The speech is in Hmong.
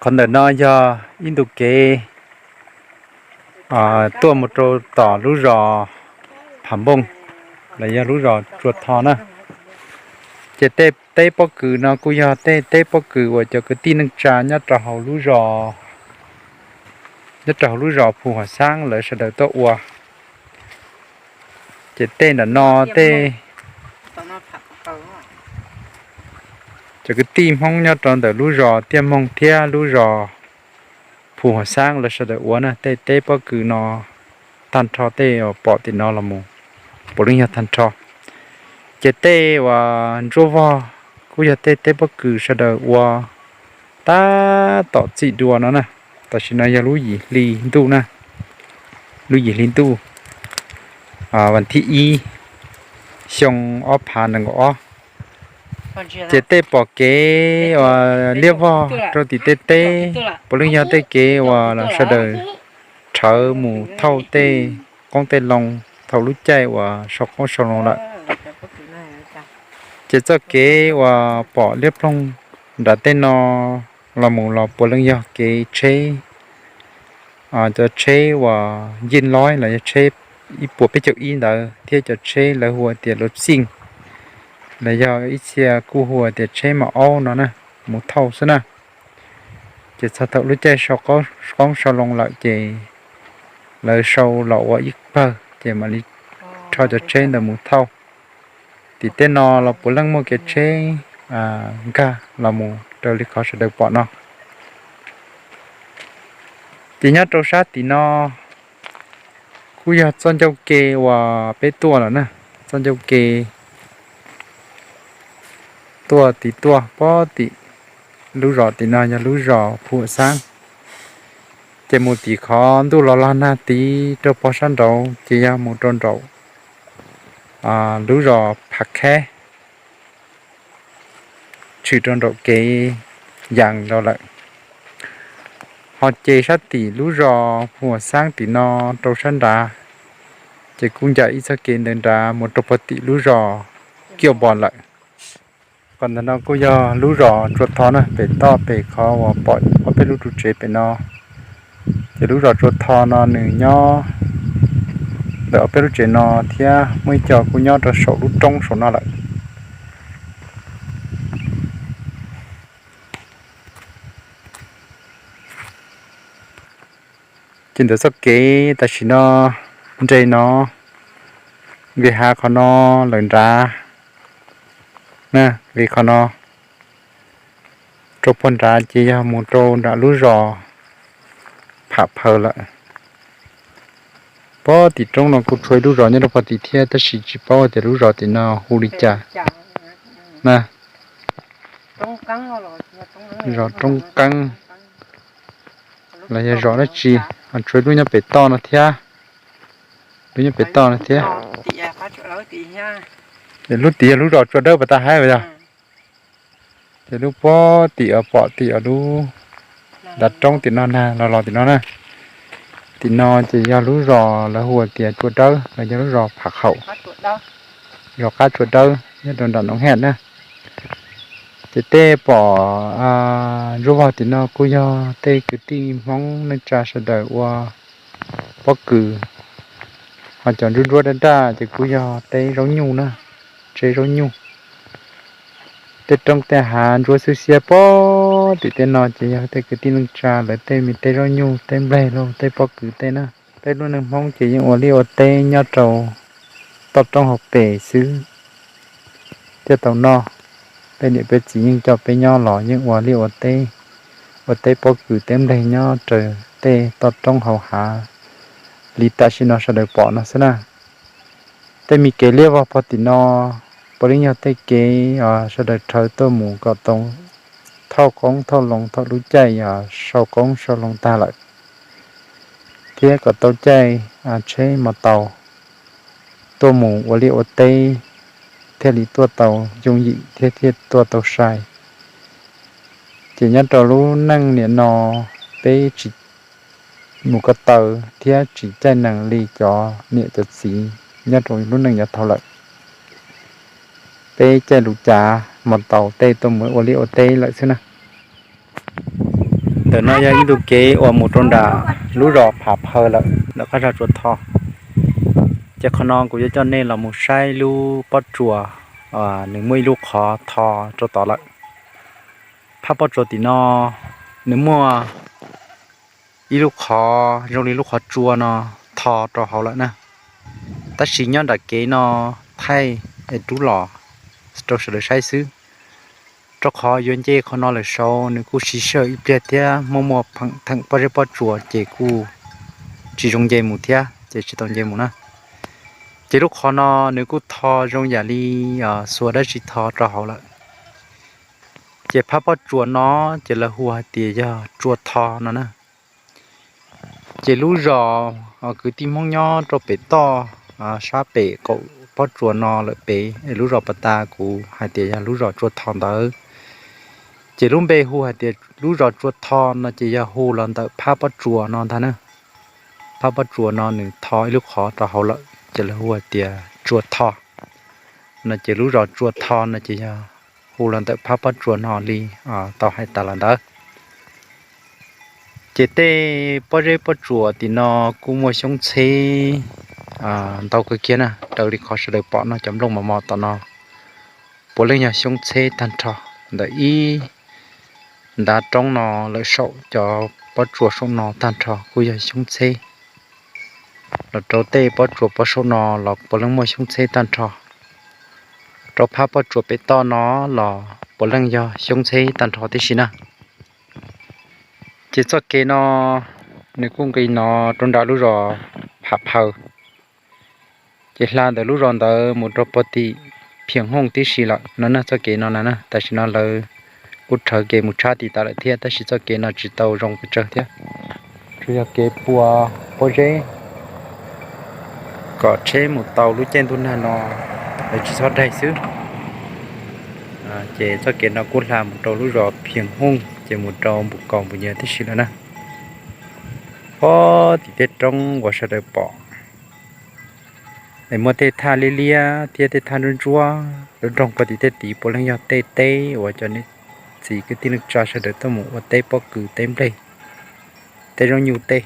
Qhov ntawm no yog ib ntu kev tuaj mus rau tom lub zos Pham Npooj, los yog lub zos Tsua Tho na. Ces tej teb pob kws no kuj yog tej teb pob kws uas cov kwv tij neej tsa nyob rau hauv lub zos, nyob rau hauv lub zos Phu Huam Xaab lawv sawv daws tuaj ua. Ces tej ntawm no tej cov kwv tij Hmoob nyob rau ntawm lub zos Tiaj Moog thiab lub zos Phu Huam Xaab lawv sawv daws ua na. Tej teb pob kws no tag nrho tej uas pom tim no los mus puav leej yog tag nrho. Ces tej uas ntsuab vog kuj yog tej teb pob kws sawv daws ua tab tom txij dua no na. Tam sim no yog lub yim hli ntuj na, lub yim hli ntuj, vas thib ib, xyoo ob phav nees nkaum ob. Ces tej pom kev uas liab vog rau tim tej teb puav leej yog tej kev uas sawv daws rhawv mus thauj tej qoob tej loo thaum lub caij uas sau qoob sau loo lawm. Ces txoj kev uas pom liab ploog nram tej no los mus los puav leej yog kev tsheb, cov tsheb uas yij loib los yog tsheb ib puas peb caug ib ntawd thiab cov tsheb lawv hu ua tias luv xij, los yog ib txhia kuj hu ua tias tsheb maum aub no na, mus thauj xwb na. Ces txog thaum lub caij sau qoob sau loo lawm ces lawv sau los ua ib pawg ces mam li rho cov tsheb ntawd mus thauj. Tim tej no los puav leej muaj kev tsheb nkag los mus raws li qhov sawv daws pom no. Ces nyob rau sab tim no kuj yog txoj ncauj ke uas peb tuaj lawm na, txoj ncauj ke tuaj tim tuaj pog tim lub zos tim no yog lub zos Phu Huam Xaab. Ces mus tim qhov ntuj los lag nag tid rau pog sab nraud ces yog mus rau nraum lub zos Phav Khab, tshwm rau nraum kev Yas Nkaus lawm. Ho ces sab tim lub zos Phu Huam Xaab tim no rau sab nrad, ces kuj ncaim ib txoj kev ntawd nrad mus rau pog tim lub zos Kiaj Npos lawm. Qhov ntawm no kuj yog lub zos Tsua Tho na, pem toj pem qhov uas pom ob peb lub ru tsev pem no. Ces lub zos Tsua Tho no nws nyob ntawm ob peb lub tsev no thiab muaj ib co kuj nyob rau saum lub roob saum no lawm. Ces ntawm txoj kev tam sim no nres no, nqis hav qhov no lawm nrad, nqis qhov no rau puag nrad ces yog mus rau nram lub zos Pham Phaws lawm. Pog tim roob no kuj tshuav ib lub zos nyob rau pog tim thiab tab sis tsis paub tias lub zos tim no hu li cas na. Zos Roob Qeeb los yog zos dab tsi, ho tshuav ib lub nyob pem toj no thiab. Lub nyob pem toj no thiab. Ces lub tim yog lub zos Tsua Dawb pas tas haib yog. Ces lub pog tim uas pom tim uas lub ntav roob tim no nag los los tim no na. Tim no ces yog lub zos lawv hu tias Tsua Dawb los yog lub zos Pham Khaum, zos Qab Tsua Dawb nyob rau nram Noov Hej na. Ces tej pom ntsuab vog tim no kuj yog tej kwv tij Hmoob neej tsa sawv daws ua pob kws, ho cov ntsuab ntsuab daj daj ces kuj yog teb zaub nyuj na, teb zaub nyuj. Tej roob tej hav ntsuab xwb xiab pog tim tej no ces yog tej kwv tij neej tsa lawv tej me teb zaub nyuj, teb nplej lauj, teb pob kws tej na. Peb lub neej Hmoob ces yeej ua liaj ua teb nyob rau toj roob hauv pes xwb thiaj tau noj. Peb niam peb txiv yeej coj peb nyob los yeej ua liaj ua teb, ua teb pob kws teb nplej nyob raws tej toj roob hauv hav li tam sim no sawv daws pom no xwb na. Tej me kev liab vog pog tim no puav leej yog tej kev sawv daws rhawv tuaj mus kom tau thauj qoob thauj loo thaum lub caij sau qoob sau loo tag lawm, thiab kom tau caij tsheb mos taus tuaj mus ua liaj ua teb thiaj li tuaj tau yooj yim thiab thiaj tuaj tau sai. Ces nyob rau lub neej niam no peb tsis mus ko taw thiab tsis caij nees li cov niam cov txiv nyob rau lub neej yav thaud lawm. Peb caij lus cav mos taus tej tuaj mus ua liaj ua teb lawm xwb na. Ntawm no yog ib tug kev uas mus rau nram lub zos Phav Phaws lawm, ntawm qab zos Tsua Tho. Ces qhov no kuv yuav coj nej los mus saib lub pob tsuas, nws muaj ib lub qhov tho rau tod lawm. Phab pob tsuas tim no nws muaj ib lub qhov zoo li lub qhov tsua no tho rau hauv lawm na. Tab sis nyob nram kev no thaij es rub los rau sawv daws saib xwb, rau qhov yuav nce qhov no lawm saud nws kuj siv sij hawm ib pliag thiab muaj muaj pheem theem pob zeb pob tsuas ces kuj tsis zoo nce mus thiab, ces tsis tau nce mus na. Ces lub qhov no nws kuj tho zoo yam li xuas dab tsi tho rau hauv lawm. Ces phab pob tsuas no ces lawv hu hais tias yog Tsua Tho no na. Ces lub zos, kwv tij Hmoob nyob rau pem toj, sab pem kaum pob tsuas no lawm pem, es lub zos pas tas kuv hais tias yog lub zos Tsua Tho ntawd. Ces lub npe hu hais tias lub zos Tsua Tho no ces yog hu los ntawm phab pob tsuas no ntag na. Phab pob tsuas no nws tho ib lub qhov rau hauv lawm ces lawv hu hais tias Tsua Tho no. Ces lub zos Tsua Tho no ces yog hu los ntawm phab pob tsuas no li tau hais tas los ntawd. Ces tej pob zeb pob tsuas tim no kuj muaj xyoob txheb ntau kawg kiag na, raws li qhov sawv daws pom no cov nplooj mos mos tom no puav leej yog xyoob txheb tag nrho. Ntawm ib ntav roob no lawm saum cov pob tsuas saum no tag nrho kuj yog xyoob txheb. Los rau tej pob tsuas pem saum no los puav leej muaj xyoob txheb tag nrho. Rau phab pob tsuas pem toj no los puav leej yog xyoob txheb tag nrho tib si na. Ces txoj kev no nws kuj nqis no rau nram lub zos Phav Phaws. Ces hla ntawm lub zos ntawd mus rau puag tim Phiam Hooj tib si lawm no na. Txoj kev no na, tam sim no lawv kuj rhawv kev mus tshab tim tas lawm thiab, tab sis txoj kev no tsis tau zoo pes tsawg thiab, tsuas yog kev pua pob zeb kom tsheb mus tau lub caij ntuj nag no lawv tsis txhob daig xwb. Ces txoj kev no kuj hla mus rau lub zos Phiam Hooj ces mus rau Npus Kaus Npus Nyias tib si lawm na. Puag tim tej roob uas sawv daws pom es muaj tej thaj liab liab thiab tej thaj ntsuab ntsuab nroo nroo puag tim tej tid puav leej yog tej teb uas cov niam txiv kwv tij neej tsa sawv daws tuaj mus ua teb pob kws teb nplej, teb zaub nyuj tej.